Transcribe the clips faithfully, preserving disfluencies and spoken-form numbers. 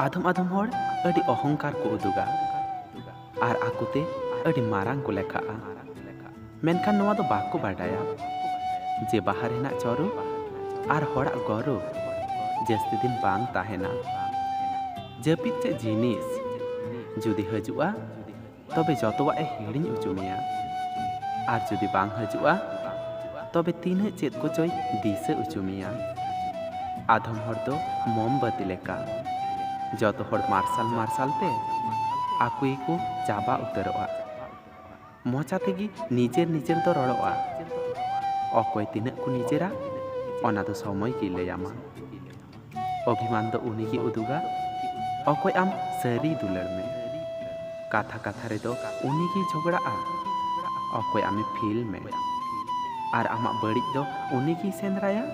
ᱟᱫᱷᱚᱢ ᱟᱫᱷᱚᱢ ᱦᱚᱲ ᱟᱹᱰᱤ ᱚᱦᱚᱝᱠᱟᱨ ᱠᱚ ᱩᱫᱩᱜᱟ ᱟᱨ ᱟᱠᱚᱛᱮ ᱟᱹᱰᱤ ᱢᱟᱨᱟᱝ ᱠᱚ ᱞᱮᱠᱷᱟᱜᱼᱟ᱾ ᱢᱮᱱᱠᱷᱟᱱ ᱱᱚᱣᱟ ᱫᱚ ᱵᱟᱠᱚ ᱵᱟᱰᱟᱭᱟ ᱡᱮ ᱵᱟᱦᱟ ᱨᱮᱱᱟᱜ ᱪᱚᱨᱚᱠ ᱟᱨ ᱦᱚᱲᱟᱜ ᱜᱚᱨᱚᱵ ᱡᱟᱹᱥᱛᱤ ᱫᱤᱱ ᱵᱟᱝ ᱛᱟᱦᱮᱱᱟ᱾ ᱡᱟᱹᱯᱤᱫ ᱪᱮᱫ ᱡᱤᱱᱤᱥ ᱡᱩᱫᱤ ᱦᱤᱡᱩᱜᱼᱟ, ᱛᱚᱵᱮ ᱡᱚᱛᱚᱣᱟᱜ ᱮ ᱦᱤᱲᱤᱧ ᱚᱪᱚ ᱢᱮᱭᱟ᱾ ᱟᱨ ᱡᱩᱫᱤ ᱵᱟᱝ ᱦᱤᱡᱩᱜᱼᱟ, ᱛᱚᱵᱮ ᱛᱤᱱᱟᱹᱜ ᱪᱮᱫ ᱠᱚᱪᱚᱭ ᱫᱤᱥᱟᱹ ᱚᱪᱚ ᱢᱮᱭᱟ᱾ ᱟᱫᱷᱚᱢ ᱦᱚᱲ ᱫᱚ ᱢᱳᱢᱵᱟᱹᱛᱤ ᱞᱮᱠᱟ, ᱡᱚᱛᱚ ᱦᱚᱲ ᱢᱟᱨᱥᱟᱞ ᱢᱟᱨᱥᱟᱞ ᱛᱮ ᱟᱠᱚ ᱜᱮᱠᱚ ᱪᱟᱵᱟ ᱩᱛᱟᱹᱨᱚᱜᱼᱟ᱾ ᱢᱚᱪᱟ ᱛᱮᱜᱮ ᱱᱤᱡᱮᱨ ᱱᱤᱡᱮᱨ ᱫᱚ ᱨᱚᱲᱚᱜᱼᱟ᱾ ᱚᱠᱚᱭ ᱛᱤᱱᱟᱹᱜ ᱠᱚ ᱱᱤᱡᱮᱨᱟ, ᱚᱱᱟ ᱫᱚ ᱥᱚᱢᱚᱭ ᱜᱮᱭ ᱞᱟᱹᱭᱟᱢᱟ᱾ ᱚᱵᱷᱤᱢᱟᱱ ᱫᱚ ᱩᱱᱤᱜᱮ ᱩᱫᱩᱜᱟ, ᱚᱠᱚᱭ ᱟᱢ ᱥᱟᱹᱨᱤ ᱫᱩᱞᱟᱹᱲ ᱢᱮ᱾ ᱠᱟᱛᱷᱟ ᱠᱟᱛᱷᱟ ᱨᱮᱫᱚ ᱩᱱᱤᱜᱮᱭ ᱡᱷᱚᱜᱽᱲᱟᱜᱼᱟ, ᱚᱠᱚᱭ ᱟᱢᱮ ᱯᱷᱤᱞ ᱢᱮ᱾ ᱟᱨ ᱟᱢᱟᱜ ᱵᱟᱹᱲᱤᱡ ᱫᱚ ᱩᱱᱤᱜᱮᱭ ᱥᱮᱸᱫᱽᱨᱟᱭᱟ,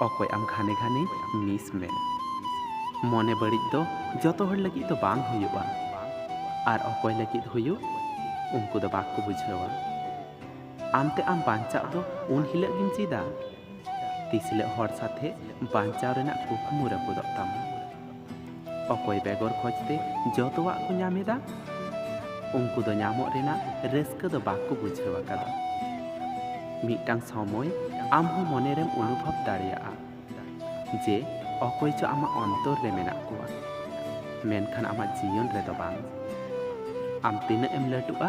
ᱚᱠᱚᱭ ᱟᱢ ᱜᱷᱟᱱᱮ ᱜᱷᱟᱱᱮ ᱢᱤᱥ ᱢᱮ᱾ ᱢᱚᱱᱮ ᱵᱟᱹᱲᱤᱡ ᱫᱚ ᱡᱚᱛᱚ ᱦᱚᱲ ᱞᱟᱹᱜᱤᱫ ᱫᱚ ᱵᱟᱝ ᱦᱩᱭᱩᱜᱼᱟ, ᱟᱨ ᱚᱠᱚᱭ ᱞᱟᱹᱜᱤᱫ ᱦᱩᱭᱩᱜ, ᱩᱱᱠᱩ ᱫᱚ ᱵᱟᱠᱚ ᱵᱩᱡᱷᱟᱹᱣᱟ᱾ ᱟᱢᱛᱮ ᱟᱢ ᱵᱟᱧᱪᱟᱜ ᱫᱚ ᱩᱱ ᱦᱤᱞᱳᱜ ᱜᱮᱢ ᱪᱮᱫᱟ, ᱛᱤᱥ ᱦᱤᱞᱳᱜ ᱦᱚᱲ ᱥᱟᱛᱷᱮ ᱵᱟᱧᱪᱟᱣ ᱨᱮᱱᱟᱜ ᱠᱩᱠᱢᱩ ᱨᱟᱹᱯᱩᱫᱚᱜ ᱛᱟᱢᱟ᱾ ᱚᱠᱚᱭ ᱵᱮᱜᱚᱨ ᱠᱷᱚᱡᱽ ᱛᱮ ᱡᱚᱛᱚᱣᱟᱜ ᱠᱚ ᱧᱟᱢ ᱮᱫᱟ, ᱩᱱᱠᱩ ᱫᱚ ᱧᱟᱢᱚᱜ ᱨᱮᱱᱟᱜ ᱨᱟᱹᱥᱠᱟᱹ ᱫᱚ ᱵᱟᱠᱚ ᱵᱩᱡᱷᱟᱹᱣ ᱟᱠᱟᱫᱟ᱾ ᱢᱤᱫᱴᱟᱝ ᱥᱚᱢᱚᱭ ᱟᱢ ᱦᱚᱸ ᱢᱚᱱᱮ ᱨᱮᱢ ᱚᱱᱩᱵᱷᱚᱵ ᱫᱟᱲᱮᱭᱟᱜᱼᱟ ᱡᱮ ᱚᱠᱚᱭ ᱪᱚ ᱟᱢᱟᱜ ᱚᱱᱛᱚᱨ ᱨᱮ ᱢᱮᱱᱟᱜ ᱠᱚᱣᱟ, ᱢᱮᱱᱠᱷᱟᱱ ᱟᱢᱟᱜ ᱡᱤᱭᱚᱱ ᱨᱮᱫᱚ ᱵᱟᱝ᱾ ᱟᱢ ᱛᱤᱱᱟᱹᱜ ᱮᱢ ᱞᱟᱹᱴᱩᱜᱼᱟ,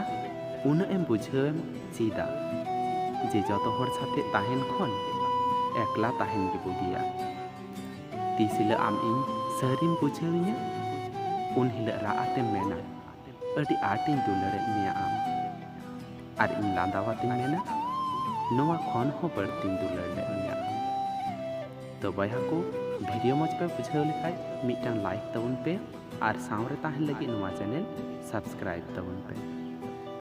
ᱩᱱᱟᱹᱜ ᱮᱢ ᱵᱩᱡᱷᱟᱹᱣ ᱮᱢ ᱪᱮᱫᱟ ᱡᱮ ᱡᱚᱛᱚ ᱦᱚᱲ ᱥᱟᱛᱮ ᱛᱟᱦᱮᱱ ᱠᱷᱚᱱ ᱮᱠᱞᱟ ᱛᱟᱦᱮᱱ ᱜᱮ ᱵᱩᱜᱤᱭᱟ᱾ ᱛᱤᱥ ᱦᱤᱞᱳᱜ ᱟᱢ ᱤᱧ ᱥᱟᱹᱨᱤᱢ ᱵᱩᱡᱷᱟᱹᱣᱤᱧᱟ, ᱩᱱ ᱦᱤᱞᱳᱜ ᱨᱟᱜ ᱟᱛᱮᱢ ᱢᱮᱱᱟ, "ᱟᱹᱰᱤ ᱟᱸᱴᱤᱧ ᱫᱩᱞᱟᱹᱲᱮᱫ ᱢᱮᱭᱟ ᱟᱢ", ᱟᱨ ᱤᱧ ᱞᱟᱸᱫᱟᱣᱟᱛᱮᱧ ᱢᱮᱱᱟ, "ᱱᱚᱣᱟ ᱠᱷᱚᱱ ᱦᱚᱸ ᱵᱟᱹᱲᱛᱤᱧ ᱫᱩᱞᱟᱹᱲ ᱞᱮᱫ ᱢᱮᱭᱟ ᱟᱢ᱾" ᱛᱚ ᱵᱚᱭᱦᱟ ᱠᱚ, ᱵᱷᱤᱰᱤᱭᱳ ᱢᱚᱡᱽ ᱯᱮ ᱵᱩᱡᱷᱟᱹᱣ ᱞᱮᱠᱷᱟᱡ ᱢᱤᱫᱴᱟᱝ ᱞᱟᱭᱤᱠ ᱛᱟᱵᱚᱱ ᱯᱮ ᱟᱨ ᱥᱟᱶᱨᱮ ᱛᱟᱦᱮᱱ ᱞᱟᱹᱜᱤᱫ ᱱᱚᱣᱟ ᱪᱮᱱᱮᱞ ᱥᱟᱵᱥᱠᱨᱟᱭᱤᱵ ᱛᱟᱵᱚᱱ ᱯᱮ᱾